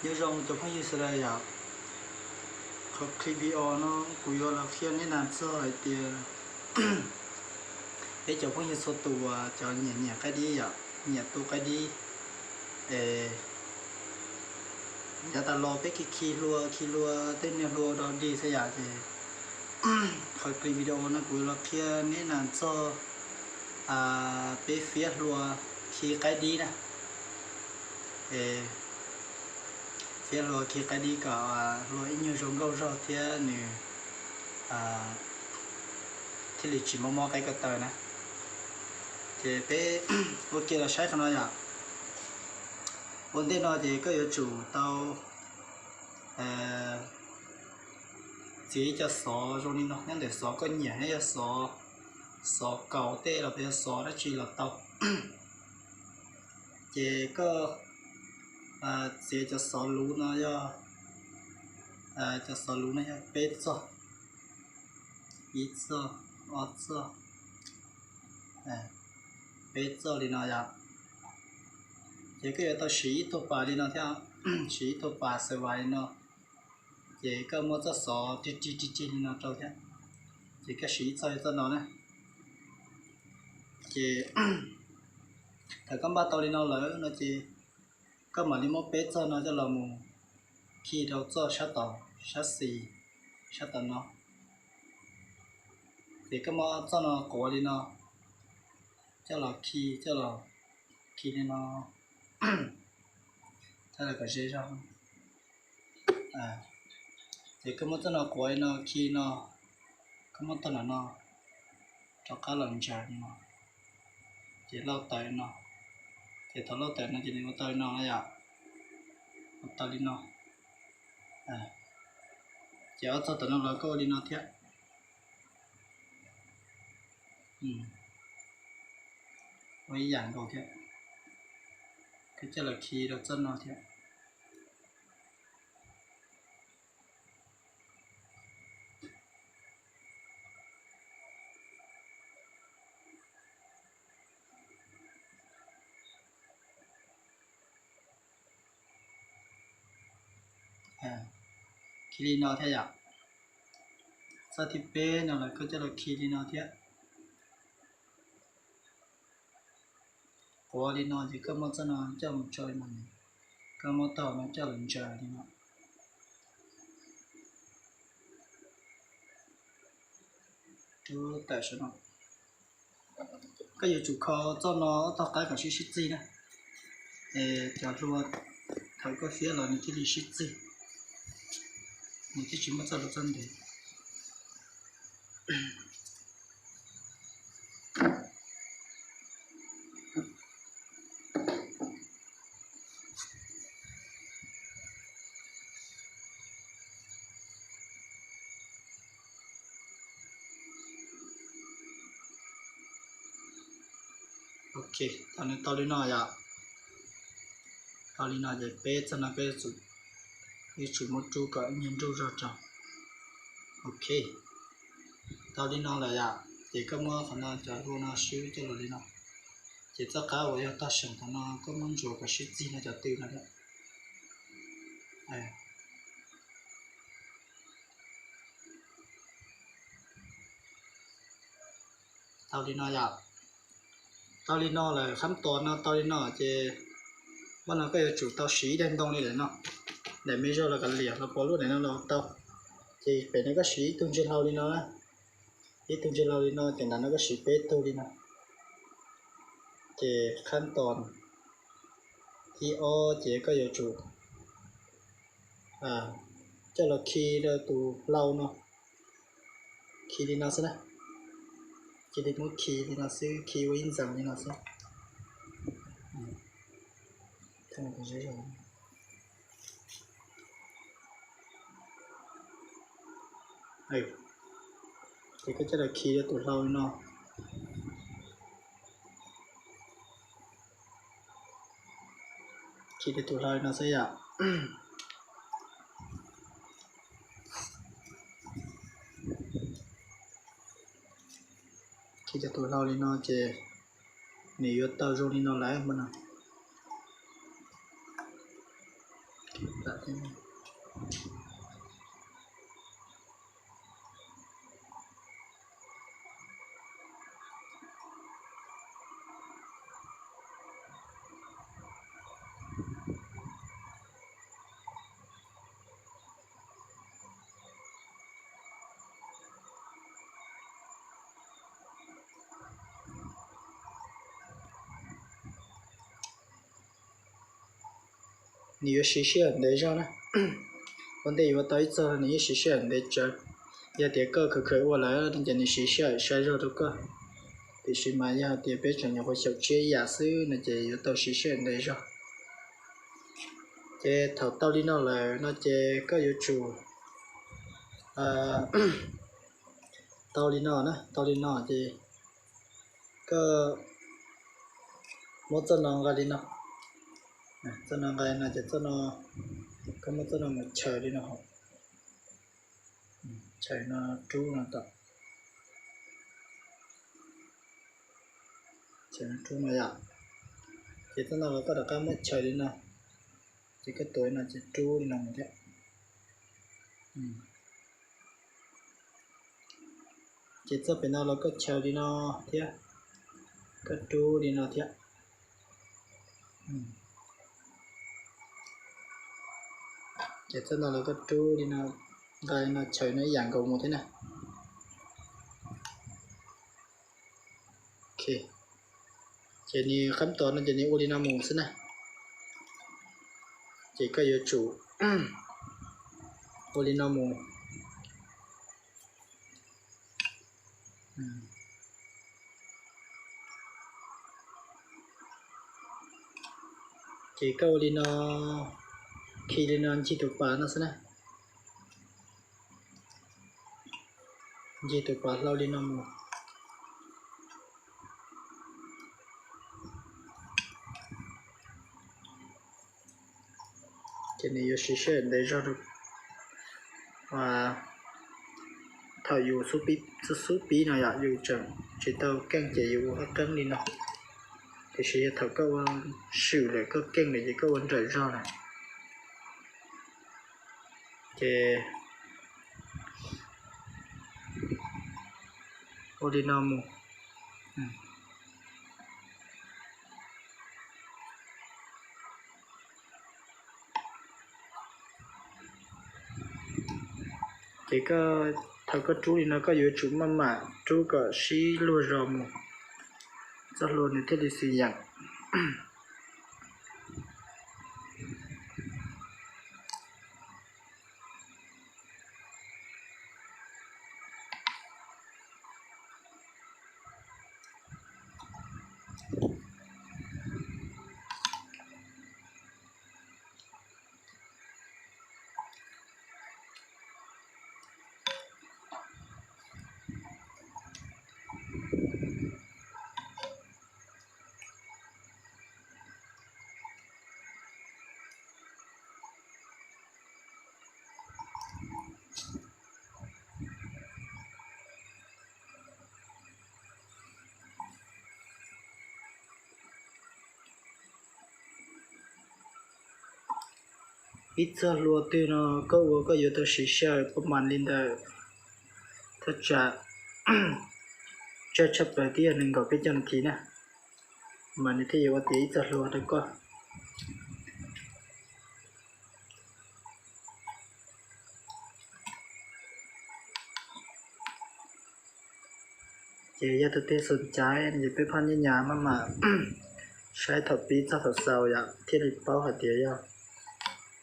Nyob zoo cov phooj ywg sawv daws yom, qhov clip video no kuv yuav los qhia neb nas txog hais tias peb cov phooj ywg txhua tus uas cov nyiam nyiam qaib dib yom, nyiam tu qaib dib es yav tas los peb khi khi hlua khi hlua tej niag hlua rau dig xwb yom, ces qhov clip video no kuv yuav los qhia neb nas txog peb fiab hlua khi qaib dib na. Es fiab hlua khi qaib dib kom hlua ib nyuag zoo nkauj zog thiab nws thiaj li tsis mob mob qaib ko taw na. Ces peb ua ke los saib qhov no yom. Ua ntej no ces koj yuav tsum tau txiav ib co xov zoo li no, nyob ntawm xov koj nyiam, yog xov, xov kaus tej los yog xov dab tsi los tau. Ces koj txiav cov xov luv no yog, cov xov luv no yog peb txoj, ib txoj, ob txoj, peb txoj li no yom. Ces koj yuav tau siv ib tug pas li no thiab, siv ib tug pas xav vas li no. Ces koj muab txoj xov rig rig rig rig li no rau thiab. Ces koj siv ib txoj li txoj no na. Ces thaum koj npaj tau li no lawm no ces koj mam li muab peb txoj no coj los mus khi rau txoj sab tom, sab xis, sab tom no. Ces koj muab txoj no quav li no, coj los khi, coj los khi li no, coj los kom ze zog. Ces koj muab txoj no quav li no khi no, koj muab txoj no no rov qab los ntsaws li no, ces lauj tawm no. Ces thaum lauj tawm no ces nws ua tau li no yom, ua tau li no. Ces ob txoj tom no los koj ua li no thiab. Ua ib yam nkaus thiab, koj coj los khi rau txoj no thiab. Khi li no thiab yom. Txoj thib peb no los koj coj los khi li no thiab. Quav li no ces koj muab txoj no coj mus tso li no, koj muab tau no coj los ntsaws li no. Rub tawm saum no. Koj yuav tsum kho txoj no ob tog qaib kom sib sib txig na. Es cov hlua thaum koj fiab los nws thiaj li sib txig, nws thiaj tsis muaj txoj hlua txoj ntev. Ok, thaum nws tau li no yom, tau li no ces peb txoj no koj yuav tsum muab rub kom ib nyuag nruj zog rau. Ok, tau li no lawm yom, ces koj muab qhov no cov hlua no swb coj los li no, ces txoj qab uas yog tog seem thaum no koj muab ntsuas kom sib txig no cov tw no thiab. Tau li no yom. Tau li no lawm, khab tos no tau li no ces, muaj no koj yuav tsum tau siv ib daim ntoo li lawm no, daim me zog los kav liam los pov lub daim no los tau. Ces pem no koj siv ib tug ntsis hlau li no, ib tug ntsis hlau li no ces ntawm no koj siv peb tug li no. Ces khab tos thib ob ces koj yuav tsum coj los khi rau tus hlau no, khi li no xwb na. Cia li muab khi li no xwb, khi ua ib ntxees li no xwb. Ces koj coj los khi rau tus hlau li no. Khi rau tus hlau li no xwb yom. Khi rau tus hlau li no ces nws yuav tau zoo li no lawm no. Nws yuav siv sij hawm ntev zog na. Ua ntej yuav tau ib txog nws yeej siv sij hawm ntev tsawv. Yog tias koj khaws khaws ua lawm no ces nws siv sij hawm sai zog rau koj. Tiam sis mas yog tias peb tseem nyuam qhuav xyaum tshiab ib yam xwb no ces yuav tau siv sij hawm ntev zog. Ces thaum tau li no lawm no ces koj yuav tsum tau li no na, tau li no ces koj muab txoj no nqa li no, txoj no nqa li no ces txoj no, koj muab txoj no mus chaws li no hauv, chaws no rub no tom, chaws no rub no yom. Ces txoj no los koj rov qab muab chaws li no, ces koj tuav li no ces rub li no mus thiab. Ces txoj pem no los koj chaws li no thiab, koj rub li no thiab. Ces txoj no los koj rub li no, nqa li no chaws no ib yam nkaus mus thiab na. Ces nws qab tos no ces nws ua li no mus xwb na. Ces koj yuav tsum ua li no mus. Ces koj ua li no, khi li no ncig tus pas no xwb na. Ncig tus pas hlau li no mus. Ces nws yuav siv sij hawm ntev zog rau thaum yus xub pib no yom, yus tseem tsis tau keej ces yus ua qeeb qeeb li no. Tiam sis yog thaum koj ua swm lawm koj keej lawm ces koj ua nrawm zog lawm. Ces ua li no mus. Ces thaum koj rub li no koj yuav tsum maj mam rub kom sib luag zog mus, txoj hlua nws thiaj li xis yeem. Ib txoj hlua twg no koj ua koj yuav tau siv sij hawm pab mas li ntawm thaj tsam tsawg tshaj plaws twb yog nees nkaum peb caug nas this na, mas nws thiaj yuav ua tiav ib txoj hlua rau koj. Ces yog tus twg xom caiv no ces peb phaj nyaj nyas maj mam saib thaum pib txog thaum xaus yom thiaj li paub hais tias yog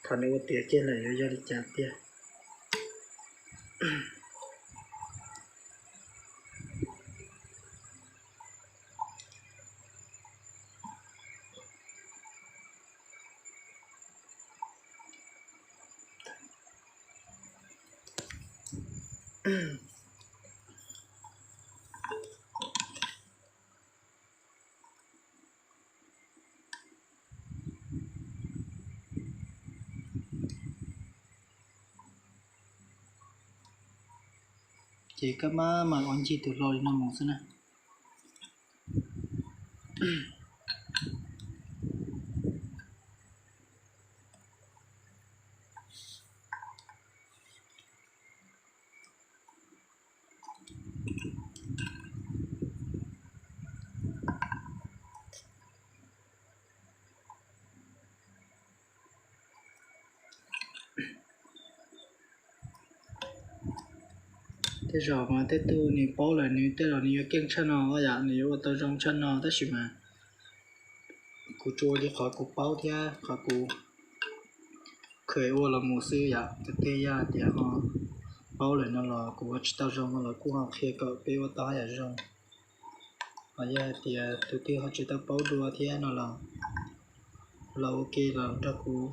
thaum nws ua tiav kiag lawm yuav yog li cas tiag. Ces koj maj mam ua ncig tus hlua li no mus xwb na. Tej zaum mas tej tug nws paub lawm nws tej zaum nws yuav keej tshaj no yom, nws yuav ua tau zoo tshaj no, tab sis mas kuv tsuas ua li qhov kuv paub thiab qhov kuv kheev ua los mus xwb yom. Tus twg yog tias ho paub lawm no los kuv ua tsis tau zoo no los kuj ho qhia kom peb ua tau haj yam zoo. Ho yog hais tias tus twg ho tsis tau paub dua thiab no los, los ua ke los nrog kuv,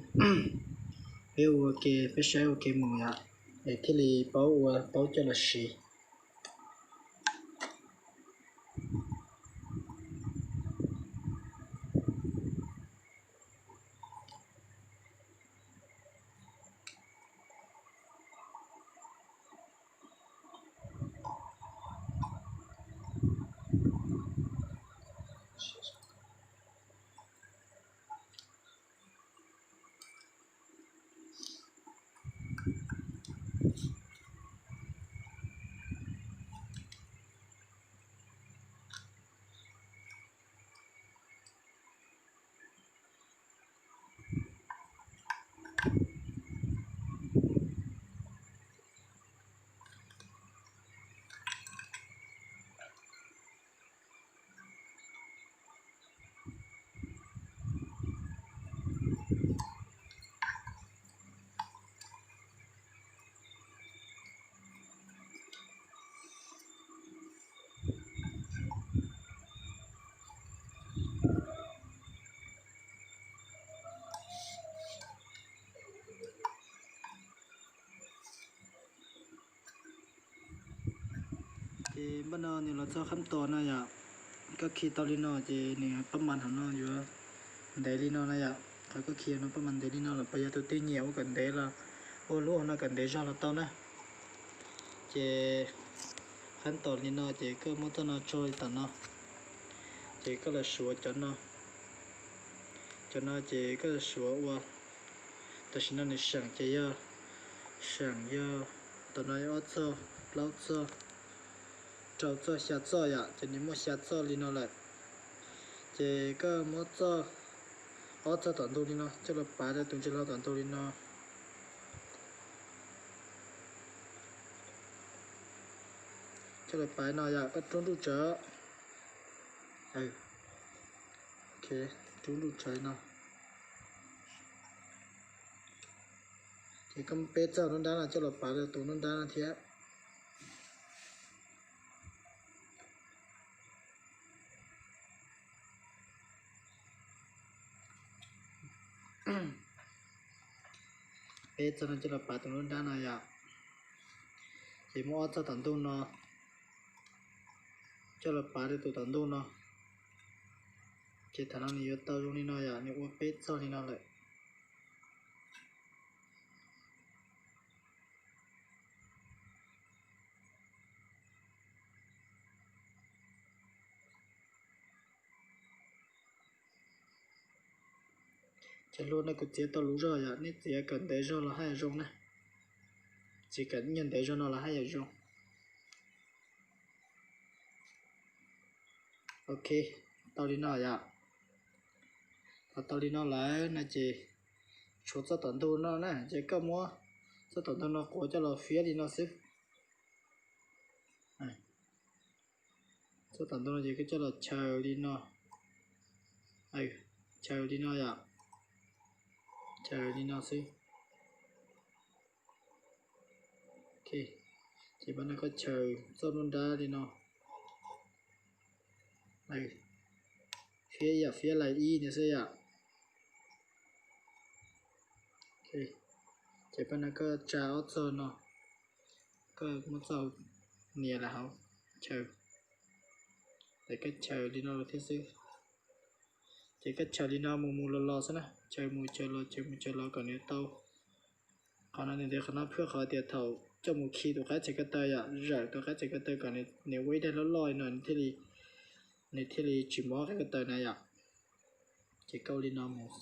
peb ua ke peb saib ua ke mus yom, es thiaj li paub ua paub coj los siv. Ces npaj no nws los txog khab tos no yom, koj khi tau li no ces nws pab mas hauv no yuav ntev li no na yom. Qhov koj khi no pab mas ntev li no los puas yog tus twg nyiam ua kom ntev los ua lub hauv no kom ntev zog los tau na. Ces khab tos li no ces koj muab txoj no tso li tom no, ces koj los suav cov no. Cov no ces koj los suav ua, tam sim no nws seem ces yog, seem yog, tom no ob txoj, plaub txoj, rau txoj, xya txoj yom, ces nws muaj xya txoj li no lawm. Ces koj muab txoj, ob txoj tom ntug li no coj los pav rau tus ntsis hlau tom ntug li no. Coj los pav no yom, koj rub nruj tsawv. Rub nruj tsawv no. Ces koj muab peb txoj nruab nrab no coj los pav rau tus nruab nrab no thiab. Peb txoj no coj los pav tus nruab nrab no yom. Ces muab ob txoj tom ntug no coj los pav rau tus tom ntug no. Ces thaum no nws yuav tau zoo li no yom, nws ua peb txoj li no lawm. Cov hluas no kuv txiav tau luv zog yom, nej txiav kom ntev zog los haj yam zoo na. Txiav kom nyuag ntev zog no los haj yam zoo. Ok, tau li no yom. Thaum tau li no lawm no ces tshuav txoj tom ntug no na, ces koj muab txoj tom ntug no quav coj los fiab li no xwb. Txoj tom ntug no ces koj coj los chaws li no, chaws li no yom, chaws li no xwb. Ces pab no koj chaws txoj nruab nrab li no, fiab yam fiab laim ib no xwb yom. Ces pab no koj tsa ob txoj no, koj muab txoj nias los hauv chaws, ces koj chaws li no los thiab xwb. Ces koj chaws li no mus mus los los xwb na, chaws mus chaws los chaws mus chaws los kom nws tau. Qhov no nws tias qhov no phwj qhov tias thaum coj mus khi tus qab txhais ko taw yom, zawm tus qab txhais ko taw kom nws ua ib daim loj loj no nws thiaj li tsis mob qab ko taw na yom. Ces koj ua li no mus.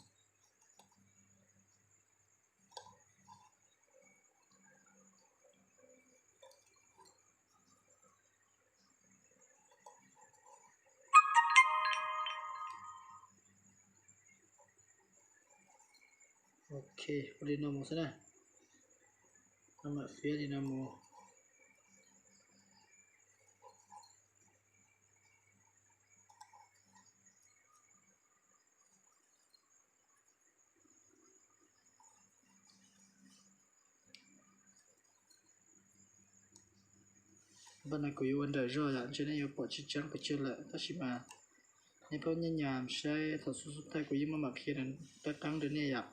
Ok, ua li no mus xwb na. Koj mam fiab li no mus. Npaj no kuv yuav ua nrawm zog yom, ntshe nej yuav pom tsis tseeb pes tsawg lawm, tab sis mas nej pab nyab nyam saib thaum xub xub thawj kuv yeej maj mam qhia qeeb rau nej yom.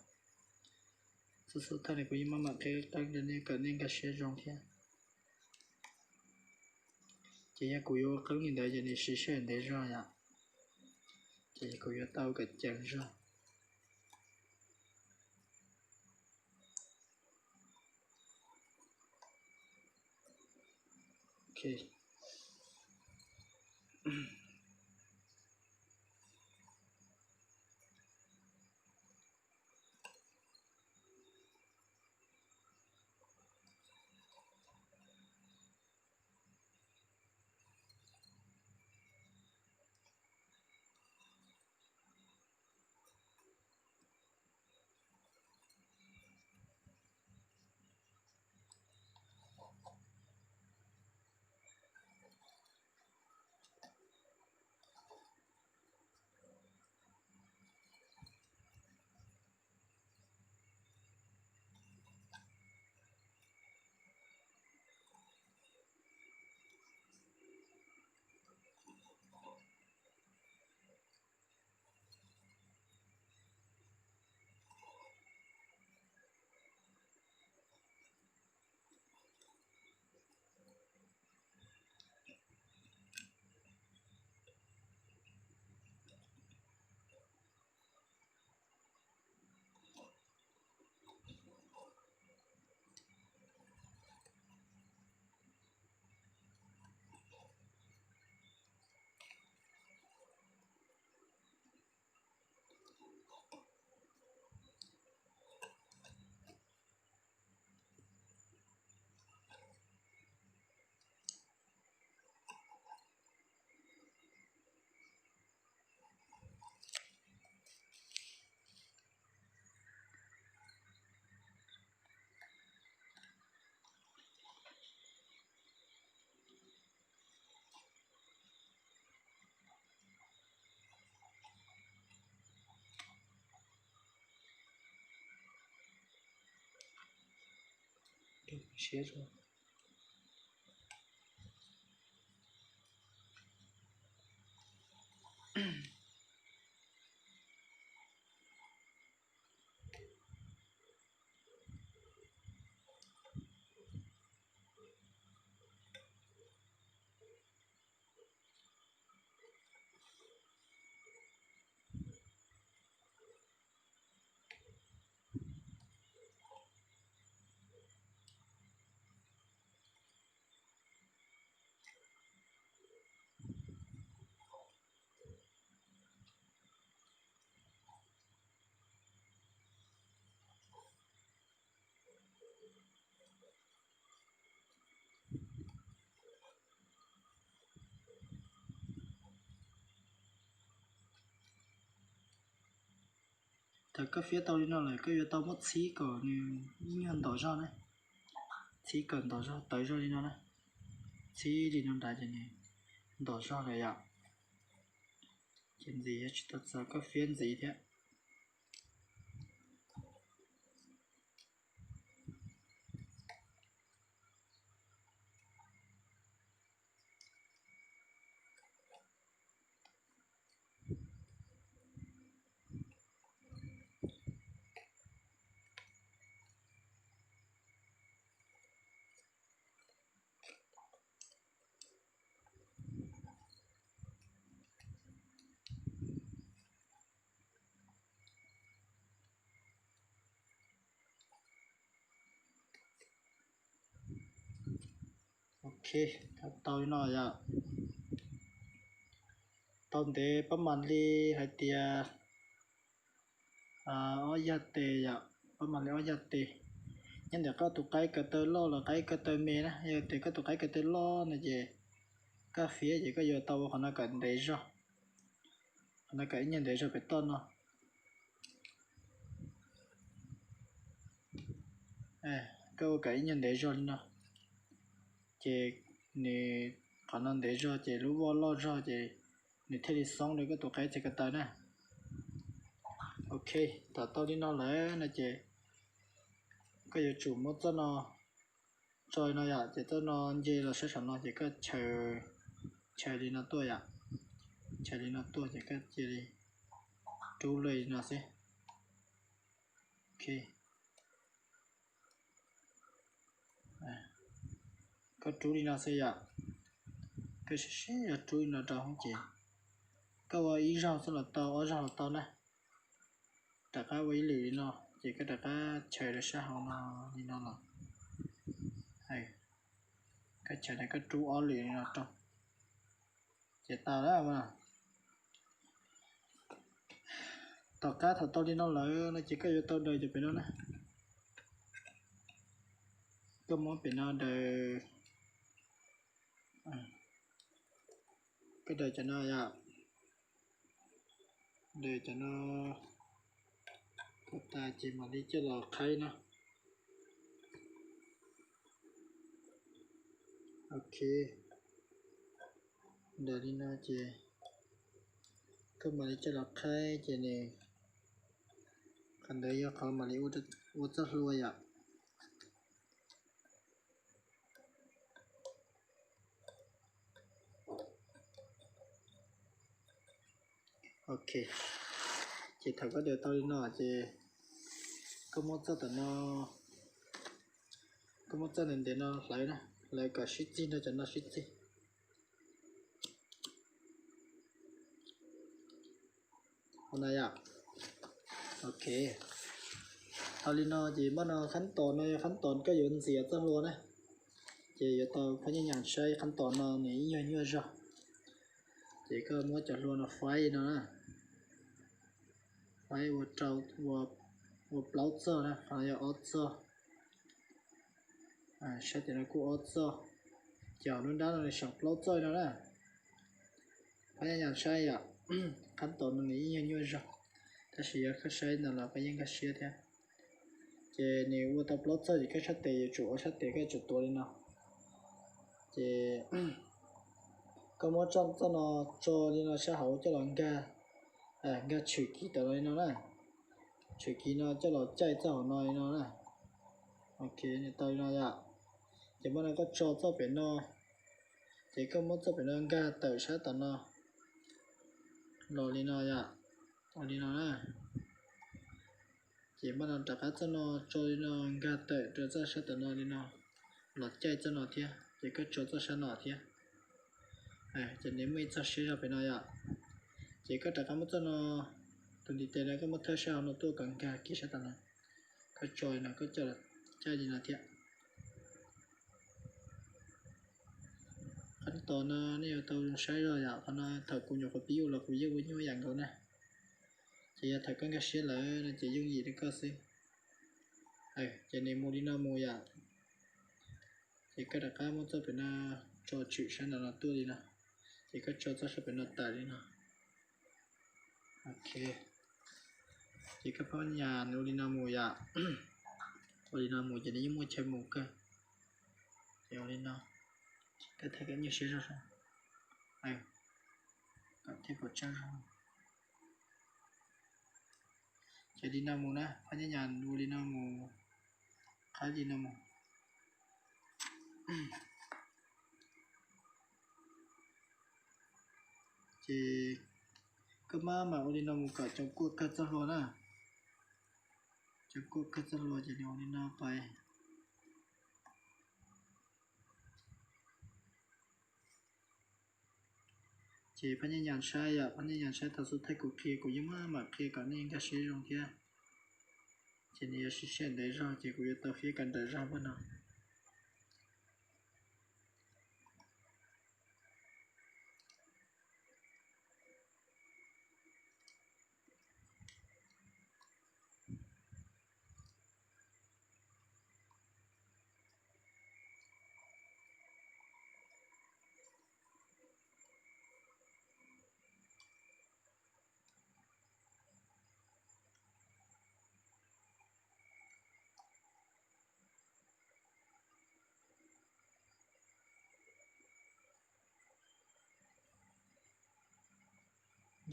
Xub xub thawj no kuv yeej maj mam qhia qeeb rau nej kom nej nkag siab zoo thiab. Ces yog kuv yuav ua qeeb li ntawd ces nws siv sij hawm ntev zog yom, ces kuv yuav tau kom ceev zog. Siab Thaum koj fiab tau li no lawm koj yuav tau muab txhib kom nws muaj ntau zog na. Txhib kom ntau zog tawv zog li no na. Txhib li no nrad ces nws ntau zog lawm yom. Ces ntxiv yuav tsis tau txog koj fiab ntxiv thiab. Ok, tau li no yom. Tau ntev pab mam li hais tias ob yaj tes yom, pab mam li ob yaj tes. Nyob ntawm koj tus qaib ko taw loj los qaib ko taw me na, yog tias koj tus qaib ko taw loj no ces koj fiab ces koj yuav tau ua qhov no kom ntev zog, qhov no kom ib nyuag ntev zog pem toj no. Koj ua kom ib nyuag ntev zog li no, ces nws qhov no ntev zog ces lub voj loj zog ces nws thiaj li xoob rau koj tus qaib txhais ko taw na. Ok, thaum tau li no lawm no ces koj yuav tsum muab txoj no Tso li no yom, ces txoj no nce los sab saum no ces koj chaws li no tuaj yom. Chaws li no tuaj ces koj cia li rub li no xwb. Ok, koj rub li no xwb yom. Koj siv siv rub li no rau hauv ces koj ua ib zaug xwb los tau, ob zaug los tau na. Rov qab ua ib lwm li no, ces koj rov qab chaws rau sab hauv no li no los, koj chaws no koj rub ob lwm li no rau, ces tau lawm. Tom qab thaum tau li no lawm no ces koj yuav tau daws cov pem no na. Koj muab pem no daws, koj daws cov no yom, daws cov no kom tas ces mam li coj los qhaib no. Ok, daws li no ces koj mam li coj los qhaib ces nws, qhov ntawd yog qhov mam li ua txoj hlua yom. Ok, ces thaum koj daws tau li no ces koj muab txoj tom no, koj muab txoj ntev ntev no hlawv na, hlawv kom sib txig nrog cov no sib txig. Ua no yom. Ok, tau li no ces npaj no khab tos no yog khab tos koj yuav ntxias txoj hlua na. Ces yuav tau phab nyaj nyas saib khab tos no nws ib nyuag nyuaj zog. Ces koj muab cov hlua no faib no na, faib ua rau, ua plaub txog na, qhov no yog ob txog. Sab tim no kuj ob txog, ces hauv lub nrab no nws seem plaub txog no na. Phab nyaj nyas saib yom, khab tos no nws ib nyuag nyuaj zog, tab sis yog koj saib ntawd los koj yeej nkag siab thiab. Ces nws ua tau plaub txog ces koj sab tes yuav tsum ua sab tes koj yuav tsum tuav li no. Ces koj muab txoj no tso li no sab hauv coj los nkag, nkag tshwm kiv tawm los li no na. Tshwm kiv no coj los caij txoj hauv no li no na. Ok, nws tau li no yom. Ces npaj no koj tso txoj pem no, ces koj muab txoj pem no nkag tawm sab tom no los li no yom. Ua li no na. Ces npaj no rov qab txoj no tso li no nkag tawm rau txoj sab tom no li no, los caij txoj no thiab, ces koj tso txoj sab no thiab. Ces nws muaj ib txoj siab zog pem no yom. Ces koj rov qab muab txoj no, tus ntiv tes no koj muab thawb sab hauv no tuaj kom nkag kiag sab tom no. Koj tso li no koj coj los caij li no thiab. Qhov tos no nej yuav tau zoo saib zog yom, qhov no thaum kuv nyuam qhuav pib ua los kuv yeej ua nyuaj yam nkaus na. Ces yog thaum koj nkag siab lawm no ces yooj yim rau koj xwb. Ces nws mus li no mus yom. Ces koj rov qab muab txoj pem no tso tshwm sab nraum no tuaj li no. Ces koj tso txoj sab pem no tawm li no. Ok, ces koj phab nyaj nyas ua li no mus yom. Ua li no mus ces nws yeej muaj chaw mus kawg. Ces ua li no, koj thaij kom nyuaj siab zog, kom thiaj pom tseeb zog. Ces li no mus na, phab nyaj nyas ua li no mus, qhaib li no mus. Ces koj maj mam ua li no mus kom coom kuaj kawg txoj hlua na. Coom kuaj kawg txoj hlua ces nws ua li no pais. Ces phab nyaj nyas saib yom, phab nyaj nyas saib thaum xub thawj kuv qhia kuv yeej maj mam qhia kom nej nkag siab zoo thiab. Ces nws yuav siv sij hawm ntev zog ces kuv yuav tau fiab kom nrawm zog npaj no.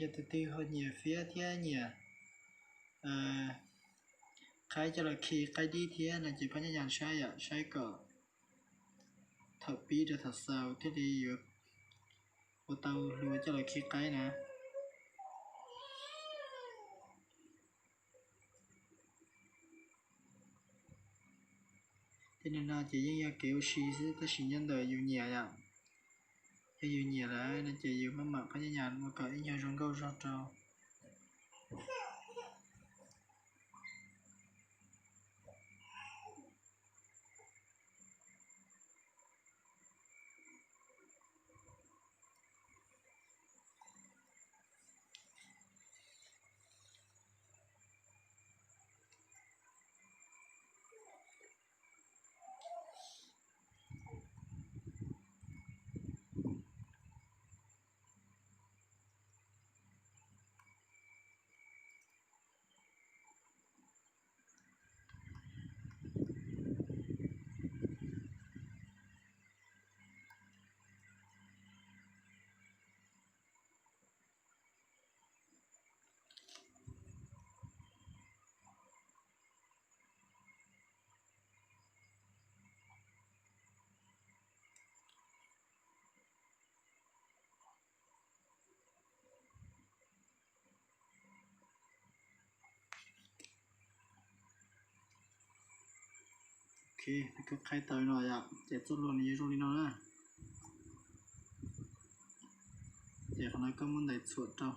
Yog tus twg ho nyiam fiab thiab nyiam qhaib coj los khi qaib dib thiab no ces phab nyaj nyas saib yom, saib kom thaum pib rau thaum xaus thiaj li yuav ua tau hlua coj los khi qaib na. Tej no no ces yeej yog kev ua si xwb tab sis nyob ntawm yus nyiam yom. Yog yus nyiam lawm no ces yus maj mam qhab nyab nyas ua kom ib nyuag zoo nkauj zog rau. Ok, koj qhaib tau li no yom, ces txoj hlua nws yuav zoo li no na. Ces qhov no koj muab ntais txhuam rau.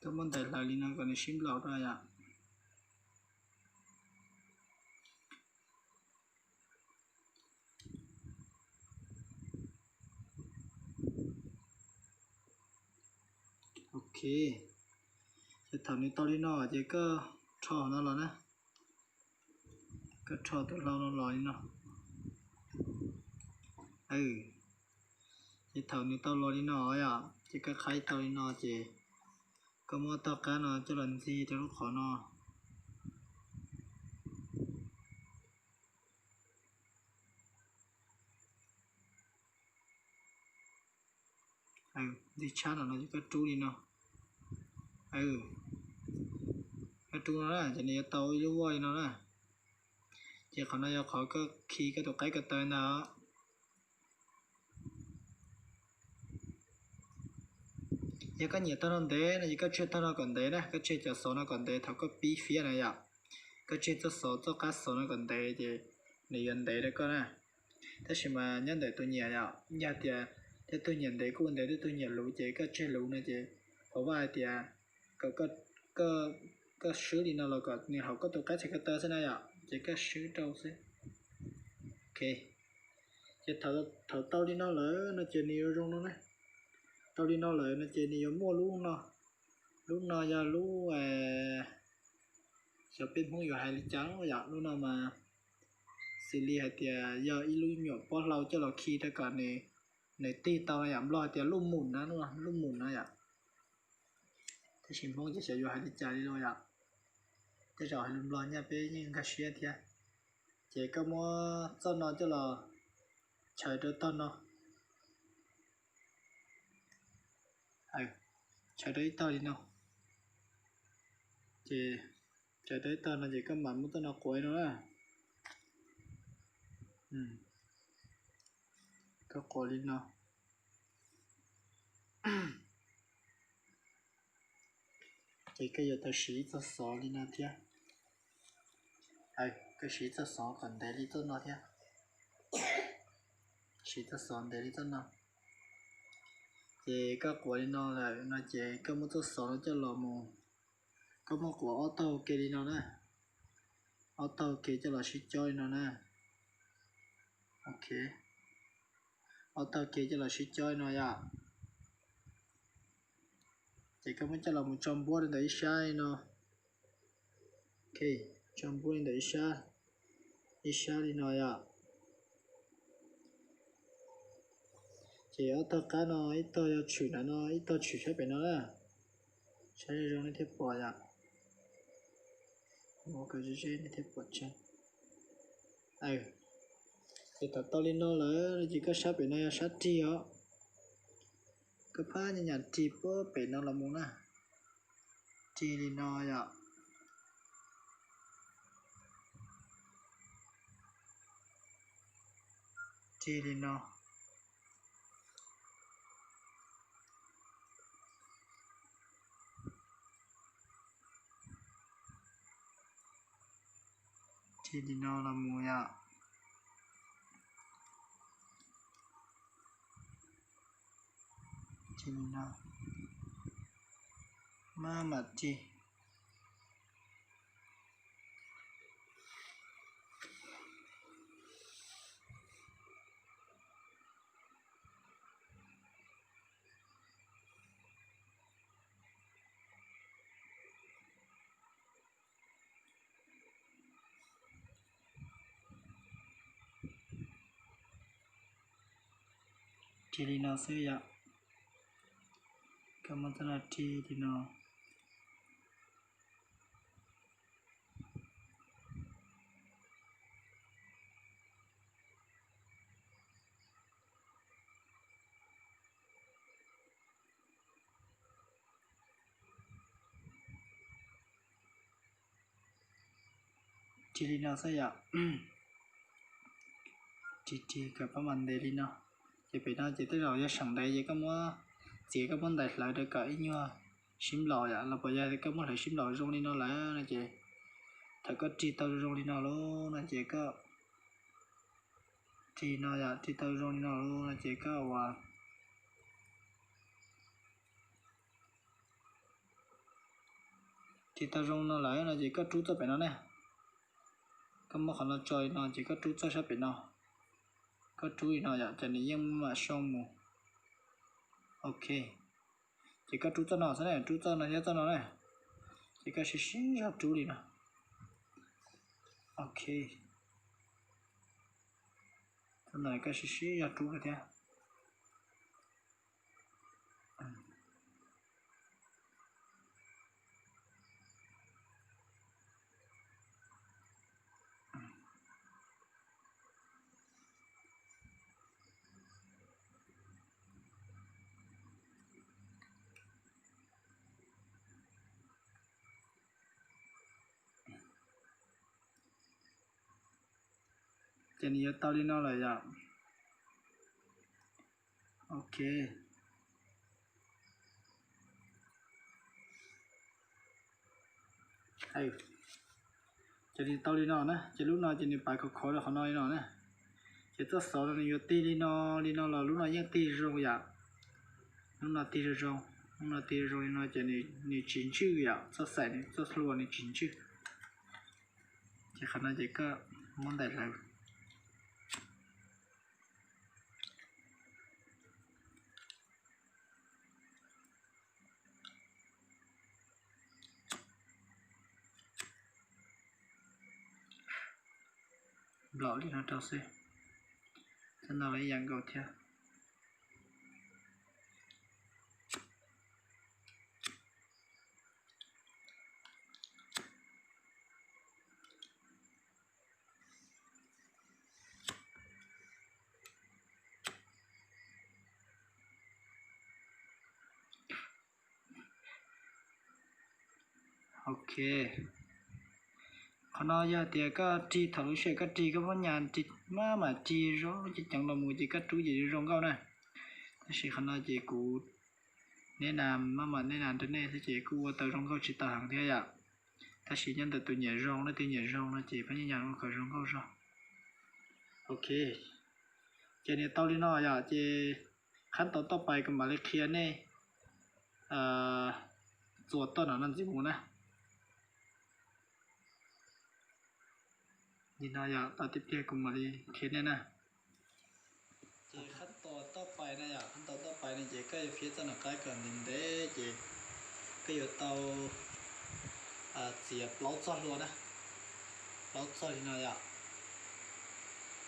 Koj muab ntais hlawv li no kom nws sib nplaum rau yom. Ok, ces thaum nws tau li no ces koj rho no los na, koj rho tus hlau no los li no. Ces thaum nws tau los li no yom, ces koj qhaib tau li no ces koj muab tog qab no coj los ntxig rau lub qhov no. Ntxig tshab no no ces koj rub li no. Koj rub no na ces nws yuav tau ib lub voj li no na. Ces qhov no yog qhov koj khi koj tus qaib ko taw ntag. Yog koj nyiam tog no ntev no ces koj tseg tog no kom ntev na, koj tseg cov xov no kom ntev thaum koj pib fiab na yom. Koj tseg txoj xov, txoj qab xov no kom ntev ces nws yuav ntev rau koj na. Tab sis mas nyob ntawm tus nyiam yom, yog tias tej tug nyiam ntev kuj ua ntev, tej tug nyiam luv ces koj tseg luv no ces qhov vaj hais tias kom koj swb li no los kom nws haum koj tus qaib txhais ko taw xwb na yom, ces koj swb rau xwb. Ok, ces thaum tau li no lawm no ces nws yuav zoo no na. Tau li no lawm no ces nws yuav muaj lub no. Lub no yog lub, xyov peb Hmoob yuav hais li cas yom, lub no mas xws li hais tias yog ib lub nyuam pob hlau coj los khi rau kom nws tig tau no yom, Nplog hais tias lub mus na, lub mus na yom. Tab sis Hmoob ces xyov yuav hais li cas li lauj yom. Tej zaum hais lus Nplog nyaj peb yeej nkag siab thiab. Ces koj muab txoj no coj los chaws rau tog no. Chaws rau ib tog li no. Ces chaws rau ib tog no ces koj mam muab txoj no quav li no na. Koj quav li no. Ces koj yuav tau siv ib txoj xov li no thiab. Koj siv ib txoj xov kom ntev li txoj no thiab. Siv txoj xov ntev li txoj no. Ces koj quav li no lawm no ces koj muab txoj xov no coj los mus, koj muab quav ob taug ke li no na. Ob taug ke coj los sib cob li no na. Ok. Ob tog kev coj los sib cog li no yom. Ces koj muab coj los mus tso npuab li ntawm ib sab li no. Ok, tso npuab li ntawm ib sab, ib sab li no yom. Ces ob tog qab no ib tog yog tshwm nram no, ib tog tshwm sab pem no na. Saib zoo zoo nej thiaj pom yom. Ua kom ze ze nej thiaj pom tseeb. Ces thaum tau li no lawm no ces koj sab pem no yog sab rig os. Koj phab nyaj nyam rig puag pem no los mus na. Rig li no yom. Rig li no. Rig li no los mus yom. Rig li no. Maj mam rig. Rig li no xwb yom. Koj muab txoj no rig li no. Rig li no xwb yom. Rig rig kom pab mas ntev li no. Ces pem no ces tej zaum yog seem ntev ces koj muab txiav koj muab ntais hlawv rau kom ib nyuag sib nplaum yom, los puas yog koj muab hlawv sib nplaum zoo li no lawm no ces thaum koj rig tau zoo li no lawm no ces koj rig no yom, rig tau zoo li no lawm no ces koj ua rig tau zoo no lawm no ces koj rub txoj pem no ne. Koj muab qhov no tso li no ces koj rub txoj sab pem no. Koj rub li no yom, ces nws yeej mam soo mus. Ok. Ces koj rub txoj no xwb ne, rub txoj no thiab txoj no ne. Ces koj sib sib zog rub li no. Ok. Txoj no koj sib sib zog rub thiab. Ces nws yuav tau li no lawm yom. Ok. Ces nws tau li no na, ces lub no ces nws paiv khov khov rau qhov no li no na. Ces txoj xov no nws yuav tig li no, li no los lub no yeej tig zoo yom. Lub no tig zoo zoo, lub no tig zoo zoo li no ces nws tsis ntswj yom, txoj xaim nws txoj hlua nws tsis ntswj. Ces qhov no ces koj muab ntais hlawv. Nplaum li no rau xwb. Txoj no los ib yam nkaus thiab. Ok. Qhov no yog tias koj rig thaum lub sij hawm koj rig koj muab nyas rig maj mam rig zoo ceev ceev los mus ces koj rub ces zoo nkauj na. Tab sis qhov no ces kuv neb na, maj mam neb na rau nej thiab ces kuj ua tau zoo nkauj tsis tau heev thiab yom. Tab sis nyob ntawm tus nyiam zoo, leej twg nyiam zoo no ces pab nyiam nyas ua kom zoo nkauj zog. Ok. Ces nws tau li no yom, ces qhab tau toj pais kuv mam li qhia nej txuas toj no ntxiv mus na. Li no yom, tau tib pliag kuv mam li qhia nej na. Ces qhab tau Pais no yom, koj tau toj pais no ces koj yuav fiab txoj nram qab kom ntev ntev ces koj yuav tau txiav plaub txoj hlua na, plaub txoj li no yom.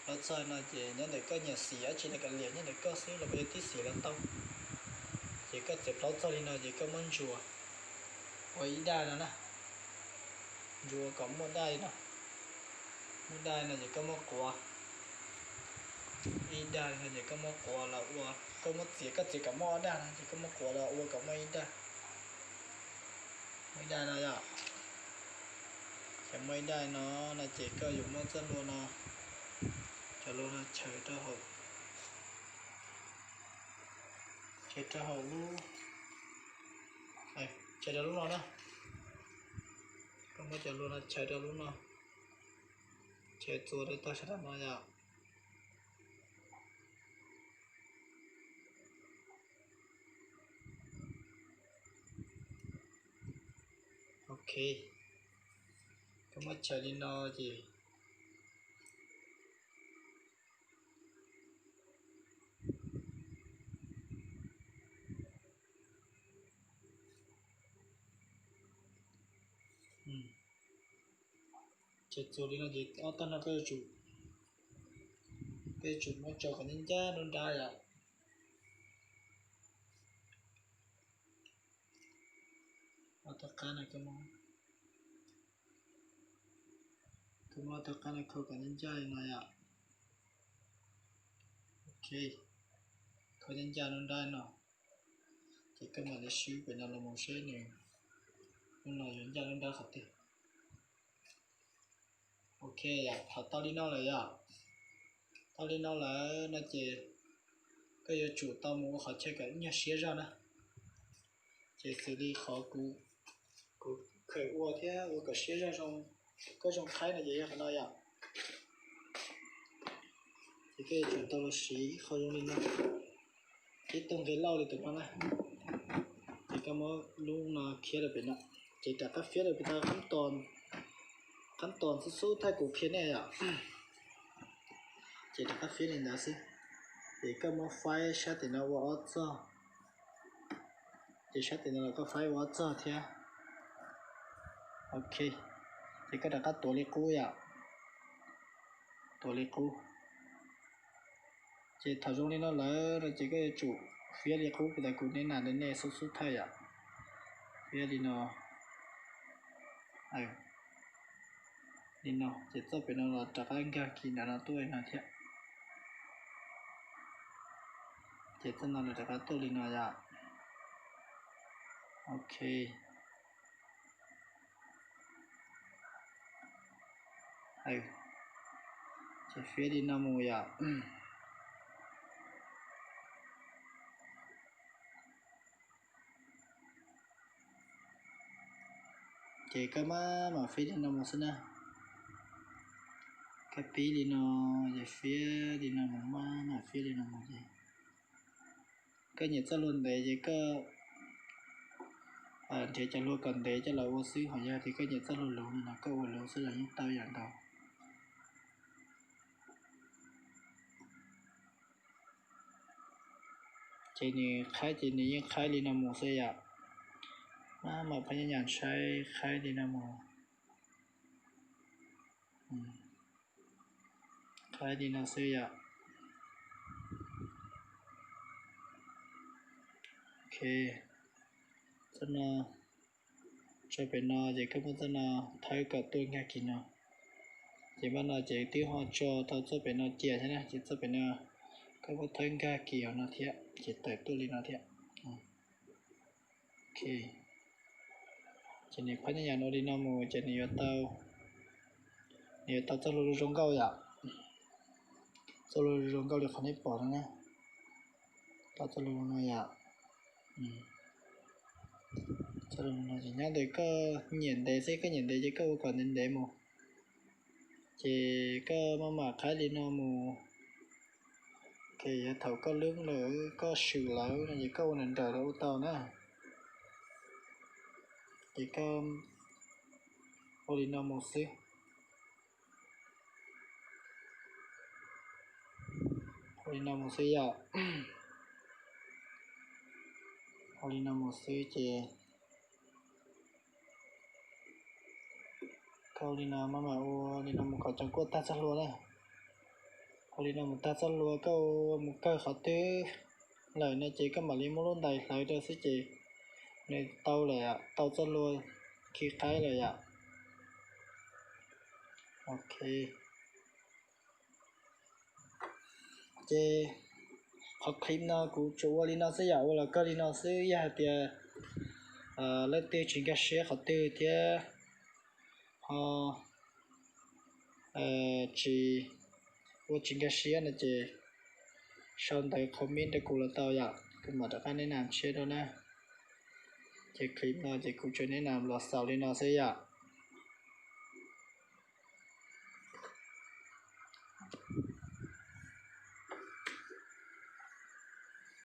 Plaub txoj li no ces nyob ntawm koj nyiam xim dab tsi los kav liam, nyob ntawm koj xwb los koj yuav tib xim los tau. Ces koj txiav plaub txoj li no ces koj muab ntsuas ua ib dag no na, ntsuas kom muaj daj li no, muaj daj li no ces koj muab quav, ib dag li no ces koj muab quav los ua, koj muab txiav, koj txiav kom muaj ob dag no ces koj muab quav los ua kom muaj ib dag, muaj ib dag no yom. Ces muaj ib dag no no ces koj yuav muab txoj hlua no, cov hlua no chaws rau hauv, chaws rau hauv lub, chaws rau lub no na. Koj muab cov hlua no chaws rau lub no, chaws txuas rau tag sab nram no yom. Ok, koj muab chaws li no ces ces txuas li no ces ob tog no koj yuav tsum, koj yuav tsum muab tso kom ncaj ncaj nruab nrab yom. Ob tog qab no, koj muab ob tog qab no khau kom ncaj ncaj li no yom. Ok, khau ncaj ncaj nruab nrab no, ces koj mam li swb pem no los mus seb nws, hnub no yuav ncaj nruab nrab qhov twg. Ok, thaum tau li no lawm yom, tau li no lawm no ces koj yuav tsum tau mus ua qhov chaw kom ib nyuag siab zog na. Ces xws li qhov kuv, kuv khaws ua thiab ua kom siab zog zoo, koj zoo qhaib no ces yog qhov no yom. Ces koj yuav tsum tau los siv ib qho zoo li no, ib tug nqe lauj li tus no na. Ces koj muab lub no khiav rau pem no, ces rov qab fiab rau pem no, qab tos xub xub thaij kuv qhia nej yom. Ces rov qab fiab li ntawd xwb. Ces koj muab faib sab tim no ua ob txog, ces sab tim no los koj faib ua ob txog thiab. Ok, ces koj rov qab tuav li qub yom, tuav li qub. Ces thaum zoo li no lawm no ces koj yuav tsum fiab li qub, kuv tas kuv neb nas nej xub xub thaij yom. Fiab li no, li no ces txoj pem no los rov qab nkag kis ntawm no tuaj li no thiab. Ces txoj no los rov qab tuaj li no yom. Ok, ces fiab li no mus yom. Ces koj maj mam fiab li no mus xwb na. Koj pib li no, ces fiab li no mus, maj mam fiab li no mus ces koj nyiam txoj hlua ntev ces koj nrhiav cov hlua kom ntev coj los ua xwb, ho yog tias koj nyiam txoj hlua luv no koj ua luv xwb los yeej tau ib yam nkaus. Ces nws qhaib ces nws yeej qhaib li no mus xwb yom. Maj mam phab nyaj nyam saib qhaib li no mus. Qhaib li no xwb yom. Ok, txoj no tso pem no ces koj muab txoj no thawb kom tuaj nkag kis no. Ces npaj no ces twb ho tso tau txoj pem no cia thiab na, ces txoj pem no koj muab thawb nkag kis hauv no thiab ces tawm tuaj li no thiab. Ok, ces nws phab nyaj nyam ua li no mus ces nws yuav tau, nws yuav tau txoj hlua zoo nkauj yom. Txoj hlua zoo nkauj li qhov nej pom no na. Tau txoj hlua no yom. Txoj hlua no ces nyob ntawm koj nyiam ntev xwb, koj nyiam ntev ces koj ua kom ntev ntev mus. Ces koj maj mam qhaib li no mus. Ces yav thaum koj lwb lawm koj swm lawm no ces koj ua nrawm nrawm los ua tau na. Ces koj ua li no mus xwb. Ua li no mus xwb yom. Ua li no mus xwb ces, ua li no maj mam ua li no mus kom cov kuaj tag txoj hlua na. Ua li no mus tag txoj hlua, koj ua mus kawg qhov twg lawm no ces koj mam li muab lub ntais hlawv rau xwb ces nws tau lawm, tau txoj hlua khi qaib lawm yom. Ok, ces qhov clip no kuv tsuas ua li no xwb yom, ua los kawg li no xwb. Yog hais tias leej twg tsis nkag siab qhov twg thiab ho tsis, ua tsis nkag siab no ces sau ntawv comment rau kuv los tau yom, kuv mam rov qab neb nam tshiab rau na. Ces clip no ces kuv tsuas neb nam los xaus li no xwb yom.